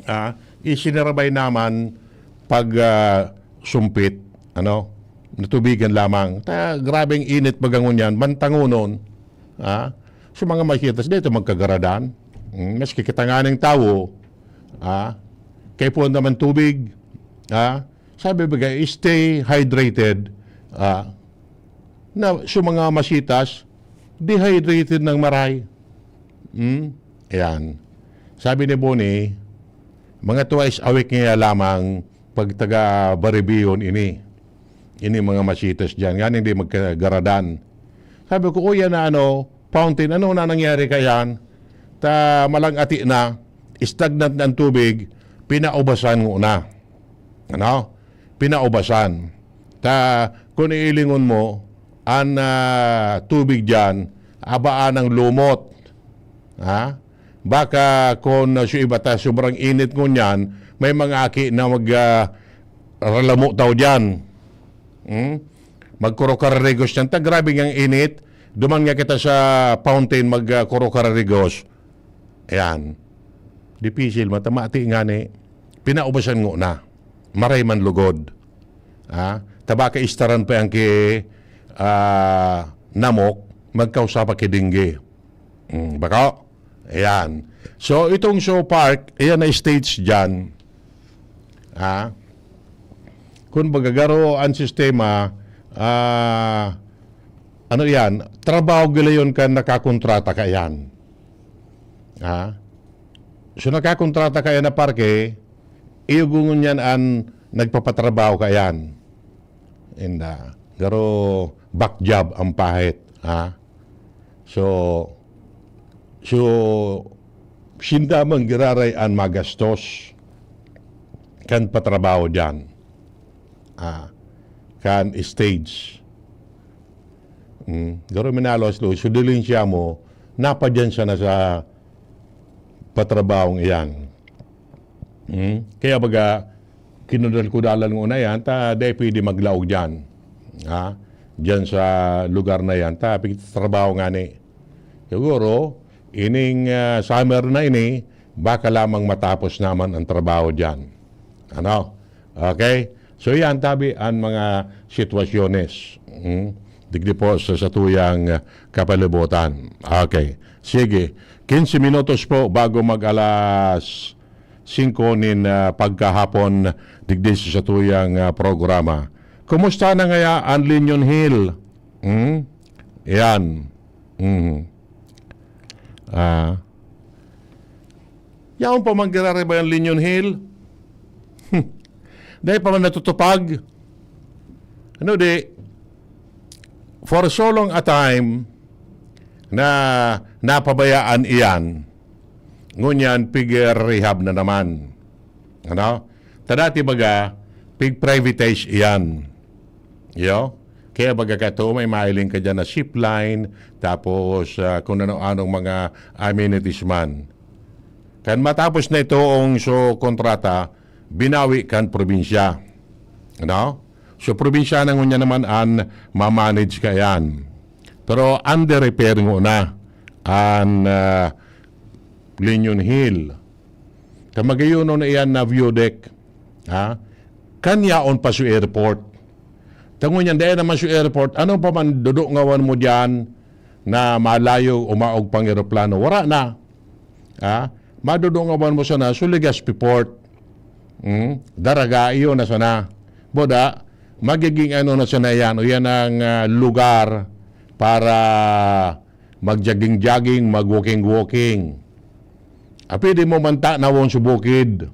ah, isinarabay naman pag, ah, sumpit, ano, natubigan lamang. Ta, grabeng init bagangon yan, mantangonon. Ah, so mga masitas, dito magkagaradan. Hmm, maski kita nga ng tawo, ah, kaipuhan naman tubig, ah, sabi bagay, stay hydrated, ah, na so mga masitas, dehydrated ng maray. Hmm? Ayan. Sabi ni Boni, mga twice a week niya lamang pag taga Baribion ini. Ini mga masitas dyan. Nga hindi magkagaradan. Sabi ko, "O, yan na ano, fountain, ano na nangyari kayan? Ta malang ati na, stagnant na ang tubig, pinaubasan mo na." Ano? Pinaubasan. Ta, kung iilingon mo, an, ah, tubig diyan, abaan ang lumot. Ha? Baka kung, ah, sa iba ta, sobrang init ngunyan, may mga aki na mag, ah, ralamo daw diyan. Hmm? Magkurokararigos diyan. Ta, grabe ngang init. Duman nga kita sa fountain, mag, ah, kurokararigos. Ayan. Dipisil, matamati ngani, pinaubasan ngona. Maray man lugod. Ah, ta baka istaran pa yan ki, ah, namok, magkausa pa ki dengue. Hmm, bako? Ayan. So, itong Zoo Park, ayan na stage dyan. Ah, kung baga garo ang sistema, ah, ano yan, trabaho gila yun kan nakakontrata ka yan. Ah, so, nakakontrata ka yan na parke, iyo gungon yan ang nagpapatrabaho ka yan. And, ah, garo back job ang pahit, ha? So, so, sinda man giraray an magastos kan patrabaho diyan, ah, kan stage. Hmm, garo minalos lo, so, dilin siya mo, napadiyan siya na sa patrabahong iyan. Hmm? Kaya baga, kinudal-kudalan ngona yan, ta dai pwede maglaog diyan. Ha? Diyan sa lugar na yan, ta pigtrabaho ngani. Siguro, ining, ah, summer na ini, baka lamang matapos naman ang trabaho diyan. Ano? Okay? So yan, tabi ang mga sitwasyones. Hmm? Digdi po sa satuyang, ah, kapalibutan. Okay. Sige. Quince minutos po bago mag-alas singko nin, ah, pagkahapon digdi sa satuyang, ah, programa. Kumusta na ngaya an Linyon Hill? Hmm? Yan. Mhm. Ah. Yaon pa man giraray an Linyon Hill. Dai pa man natutupag. Ano di, for so long a time na napabayaan iyan, ngunyan pig-rehab na naman. Ano? Ta dati baga, pig-privatize iyan. Yo? Kaya baga ka to, may mahiling ka dyan na zip line, tapos, ah, kung ano-anong mga amenities man. Kan matapos na ito ang so kontrata, binawi kan probinsya. Ano? So, probinsya na ngunyan naman an mamanage ka yan. Pero under repair ngona an, ah, Linyon Hill. Kan magayon na iyan na view deck. Ha? Kan yaon pa sa airport. Ta ngunyan, dai naman sa airport, ano pa man dudungawan mo diyan na malayo, umaog pang eroplano? Wara na. Ha? Madudungawan mo sana sa Legazpi Port. Hmm? Daraga, iyo na sana. Boda, magiging ano na sana yan, o yan ang, ah, lugar para mag-jogging-jogging, mag-walking-walking. Ah, pwede mo man tanawon sa bukid.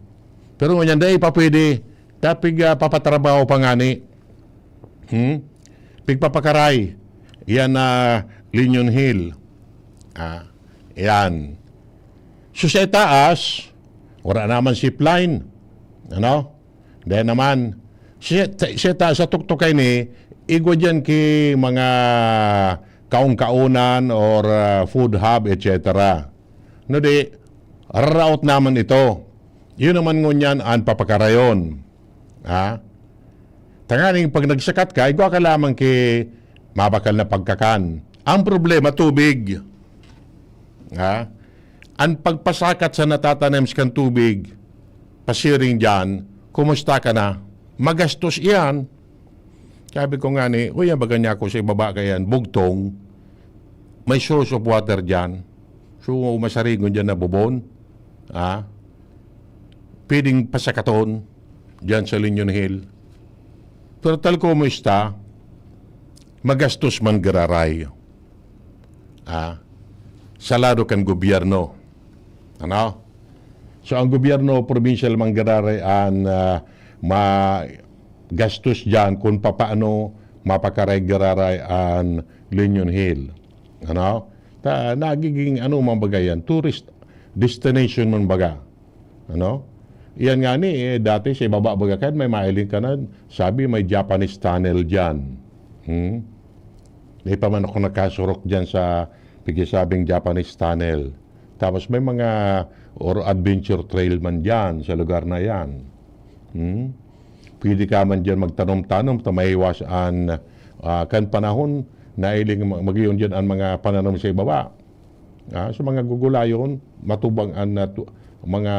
Pero ngunyan, dai pa pwede. Dapig, ah, papatrabaho pa ngani. Hmm? Pigpapakaray. Yan na Linyon Hill. Ah, yan. So, sa itaas, wala naman zip line. Ano? Dahil naman, sa, sa, sa tuktok kaini, igwa dyan ki mga kaon-kaonan or, ah, food hub, et cetera. No di, raraot naman ito. Yun naman ngunyan ang papakarayon. Ha? Tanganing pag nagsakat ka, igwa ka lamang ki mabakal na pagkakan. Ang problema, tubig. Ha? Ang pagpasakat sa natatanim sa kan tubig, pasiring dyan, kumusta ka na? Magastos iyan. Sabi ko nga ni, "Uy, yan baga niya ako sa ibaba kayan, bugtong. May source of water dyan." So, masarigon dyan na bubon. Ah, pwedeng pasakaton dyan sa Linyon Hill. Pero tal kumusta, magastos man giraray. Ah, sa lado kan gobyerno. Ano? So, ang gobyerno, provincial man giraray an, ah, magastos dyan kung papaano mapakaray giraray an Linyon Hill. Ano? Ta, nagiging ano man baga yan, tourist destination man baga. Ano? Iyan nga ni, eh, dati sa ibaba baga kan may mahiling ka na, sabi may Japanese tunnel dyan. Hmm? Di pa man ako nakasurok dyan sa pigsasabing Japanese tunnel. Tapos may mga or adventure trail man dyan sa lugar na yan. Hmm? Pwede ka man dyan magtanom-tanom, ta maiwas an, ah, kan panahon, nahiling ma-, mag-iyon dyan ang mga pananom sa ibaba. Ah, sa mga gugulayon, matubang an natu-, mga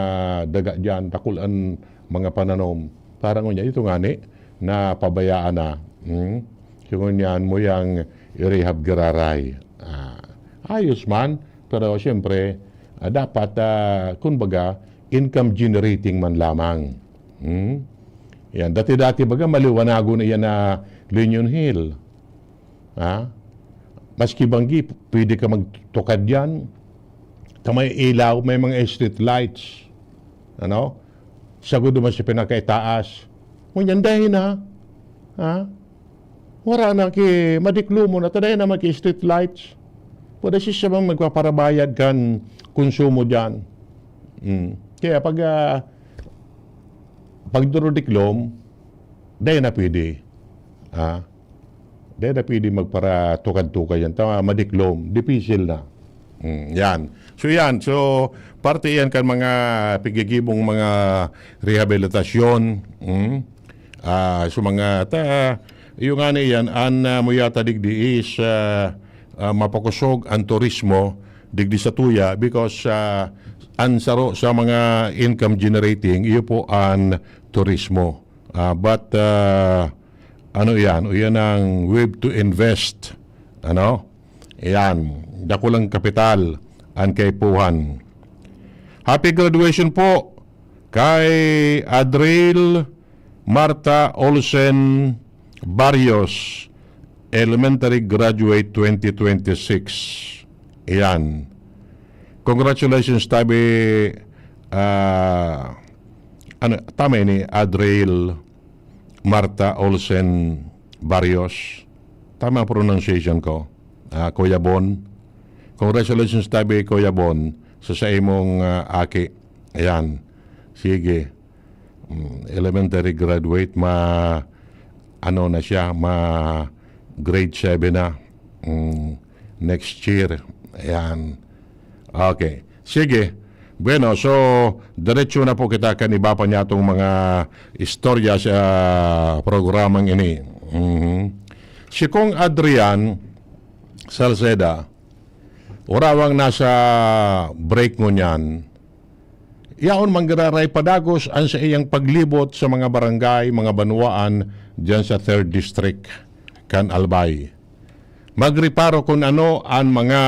daga diyan, dakul an mga pananom. Para ngunyan, ito ngani, napabayaan na. Hmm? So, ngunyan mo yang i-rehab giraray. Ah, ayos man, pero siyempre, ah, dapat, ah, kumbaga, income generating man lamang. Hmm? Yan. Dati-dati baga, maliwanagon na yan na Union Hill. Ha? Maski banggi, pwede ka magtukad yan. Ta may ilaw, may mga street lights. Ano? Sagod naman sa pinakaitaas. Ngunyan dai na. Ha? Wara na ki madiklomo na, ta dai na maki street lights. Pwede siya bang magpaparabayad kan konsumo diyan. Mm. Kaya pag, ah, pag durodiklom, dai na pwede. Ha? Dai na pwede magparatukad-tukad yan. Tama, madiklom. Dipisil na. Mm, yan. So, yan. So, parte yan kan mga pigigibong mga rehabilitasyon. Mm. Ah, so, mga ta-, yung nga na yan, an, ah, muyata digdi is, ah, ah, mapakosog ang turismo digdi sa tuya because, ah, an saro sa mga income generating, iyo po an turismo. Ah, but, ah, ano yan? O yan ang wave to invest. Ano? Yan. Dakulang kapital ang kaipuhan. Happy graduation po kay Adriel Martha Olsen Barrios, elementary graduate twenty twenty-six. Yan. Congratulations, tabi, ah, ano, tama ini, Adriel Martha Olsen Barrios. Tama ang pronunciation ko. Ah, Kuya Bon. Congratulations, tabi, Kuya Bon, sa, sa imong, ah, aki. Ayan. Sige. Mm, elementary graduate, ma-, ano na siya, ma-, grade seven na. Mm, next year. Ayan. Okay. Sige. Bueno, so, diretso na po kita kan iba pa niyatong mga istorya sa programang ini. Mhm. Si Kong Adrian Salceda, urawang nasa break ngunyan, yaon manggiraray padagos an saiyang paglibot sa mga barangay, mga banwaan diyan sa third District kan Albay. Magreparo kun ano an mga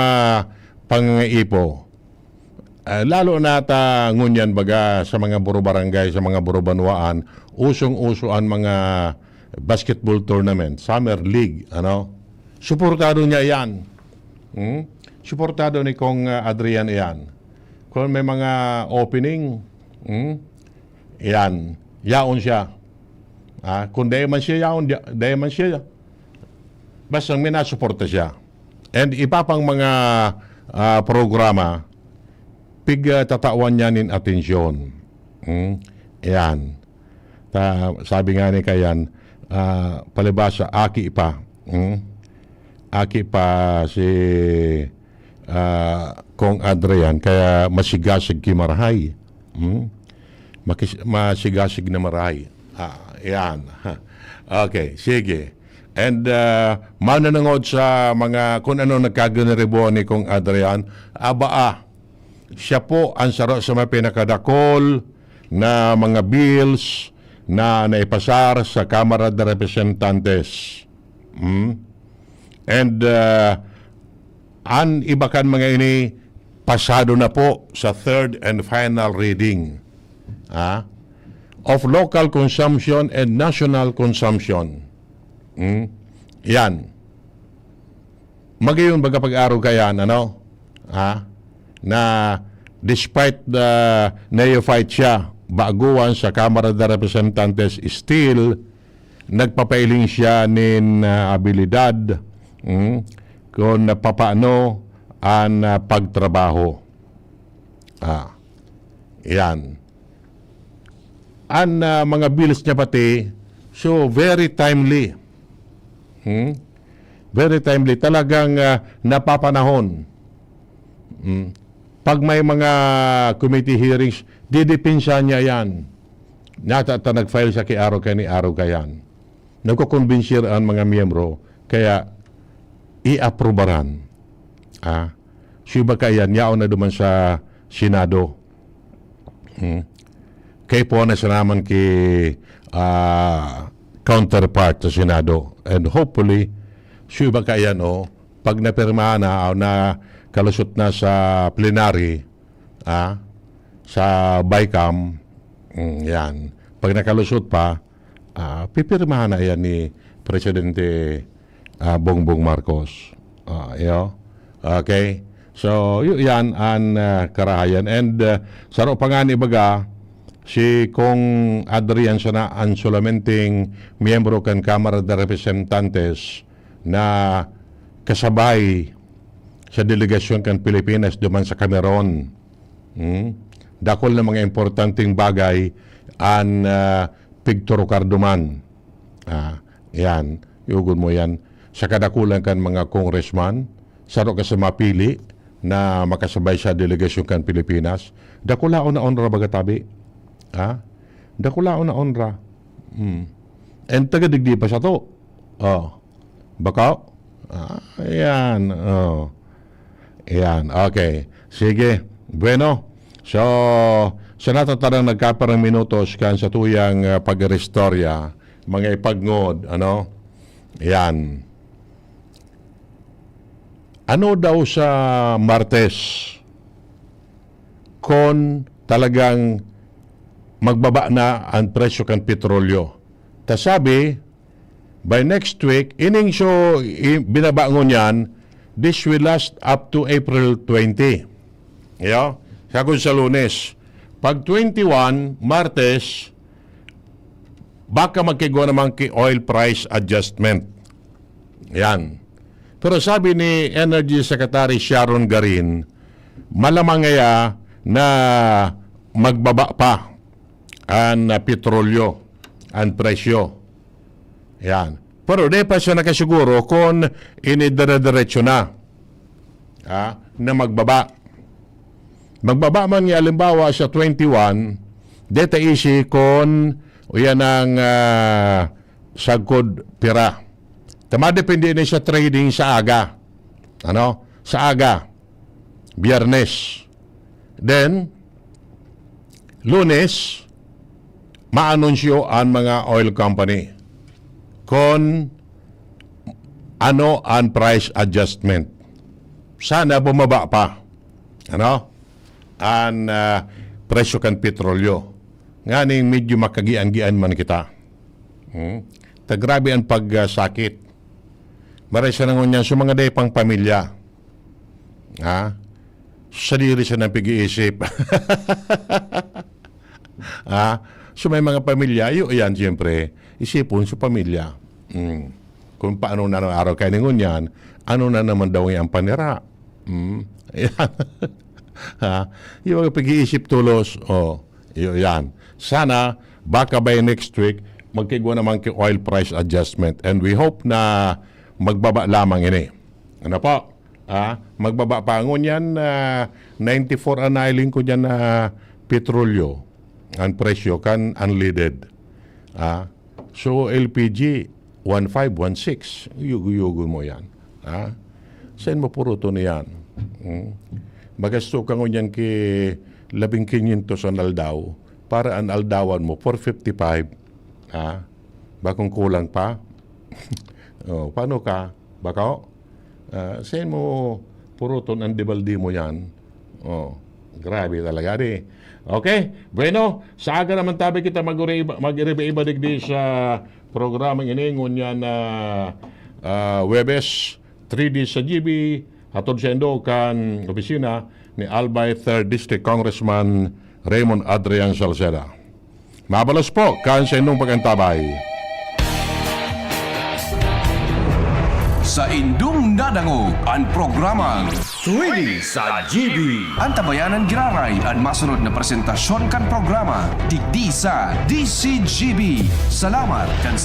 pangangaipo. Ah, lalo na ta ngunyan baga sa mga buro barangay, sa mga buro banwaan, usong-uso an mga basketball tournament, Summer League, ano? Suportado niya iyan. Hmm? Suportado ni Kong, ah, Adrian iyan. Kung may mga opening, hmm? Iyan, yaon siya. Ah, kung dai man siya yaon, di-, dai man siya, basta may nasuporta siya. And iba pang mga, ah, programa, pig, ah, tatawan niya nin atensyon. Hmm? Iyan. Ta-, sabi nga ni Kayan, ah, palibasa, aki pa. Hmm? Aki pa si, ah, Kong Adrian, kaya masigasig ki marahay. Hmm? Makis-, masigasig na marahay. Ah, yan. Okay, sige. And, ah, mananangod sa mga kung ano nagkaginiribo ni Kong Adrian, aba, ah, siya po ang saro sa mga pinakadakol na mga bills na naipasar sa Kamara de Representantes. Hmm? And, ah, an iba kan mga ini pasado na po sa third and final reading, ah, of local consumption and national consumption. Hmm? Yan. Magayon baga pag-arog kayan, ano? Ha? Na despite the neophyte siya, baguan sa Kamara de Representantes, still nagpapailing siya nin, ah, abilidad, mm, kung papaano an, ah, pagtrabaho. Ah, yan. An, ah, mga bills niya pati, so very timely. Hmm? Very timely. Talagang, ah, napapanahon. Hmm. Pag may mga committee hearings, didepensa niya yan. Nata ta nag-file sa ki-, arog kaini, arog kayan. Nagkukumbinsi an mga miyembro, kaya i-aprobaran. Ah, so iba kaiyan, yaon na duman sa, Senado. Hmm. Kaipuhan na siya naman ki, ah, counterpart sa Senado. And hopefully, sure ba kaiyan, oh, pag napirmahan na, o nakalusot na sa plenary, ah, sa BICAM, mm, yan. Pag nakalusot pa, ah, pipirmahan na yan ni Presidente, ah, Bongbong Marcos. Ah, iyo. Okay. So, yu-, yan an, ah, karahayan. And, ah, saro pa nga ni baga, si Kong Adrian sana an solamenteng miyembro kan Kamara de Representantes na kasabay sa delegasyon kan Pilipinas duman sa Cameroon. Hmm? Dakul na mga importanteng bagay an, ah, pigturukar duman. Ah, yan. Yugon mo yan. Sa kadakulan kan mga congressman, saro ka sa mapili na makasabay sa delegasyon kan Pilipinas. Dakulaon na onra baga tabi. Ha? Dakulaon na onra. Hmm. And taga digdi pa sato. Oh. Baka? Ah, ayan. Oh. Ayan. Okay. Sige. Bueno. So, sa natatarang nagkaparang minutos kan sa tuyang, ah, pag-iristorya, mga ipagngod, ano? Ayan. Ano daw sa Martes kon talagang magbaba na ang presyo kan petrolyo? Ta sabi, by next week, ining so, i-, binaba ngunyan, this will last up to April twenty. Iyo? Sagkod sa Lunes. Pag twenty-one, Martes, baka magkigwa naman ki oil price adjustment. Yan. Pero sabi ni Energy Secretary Sharon Garin, malamang ngaya na magbaba pa an, ah, petrolyo, an presyo. Yan. Pero di pa siya nakasiguro kung ini dire-diretso na, ah, na magbaba. Magbaba man nga, halimbawa, sa twenty-one, deta isi kon uyan ang, ah, sagkod pira. Ta madepende na sa trading sa aga. Ano? Sa aga. Biyernes. Then, Lunes, maanunsyo ang mga oil company kon ano ang price adjustment. Sana bumaba pa. Ano? An, ah, presyo kan petrolyo. Nganing medyo makagian-gian man kita. Hmm? Ta grabe ang pagsakit. Maray sa nangunyan sa mga daypang pamilya. Ha? Sadiri sa nang pag-iisip. Ha? So may mga pamilya, iyo yan, siyempre, isipon sa pamilya. Hmm. Kung paano na araw kayo ningunyan, ano na naman daw ang panira? Hmm? Ayan. Ha? Yung mga pag-iisip tulos, oh, iyo yan. Sana, baka by next week, magkigwa naman ki oil price adjustment. And we hope na magbaba lamang ini. Ano po? Ah, magbaba pa ngunyan, ah, ninety-four an nailing ko dyan na petrolyo, ang presyo kan unleaded. Ah, so, L P G, one five, one six. Yugo-yugo mo yan. Ah, saan mo puruto na yan? Hmm? Magasto ka ngunyan ki labing kinyentos an aldaw para an aldawan mo, four fifty-five. Ah, bakong kulang pa? Oh, paano ka? Baka, ah, saan mo puruton ang debalde mo yan? Oh, grabe talaga, di. Okay, bueno, sa aga naman tabi kita mag-uriba-, mag-iriba-iba digdi sa programang ini, ngunyan na, ah, Webes, three D sa G B, hatod sa indo kan opisina ni Albay third District Congressman Raymond Adrian Salceda. Mabalos po kan sa inyong pag-antabay. Sa indong nadangog an programang Swede sa G B. Ang tabayanan giraray an masunod na presentasyon kan programa digdi sa D C G B. Salamat kan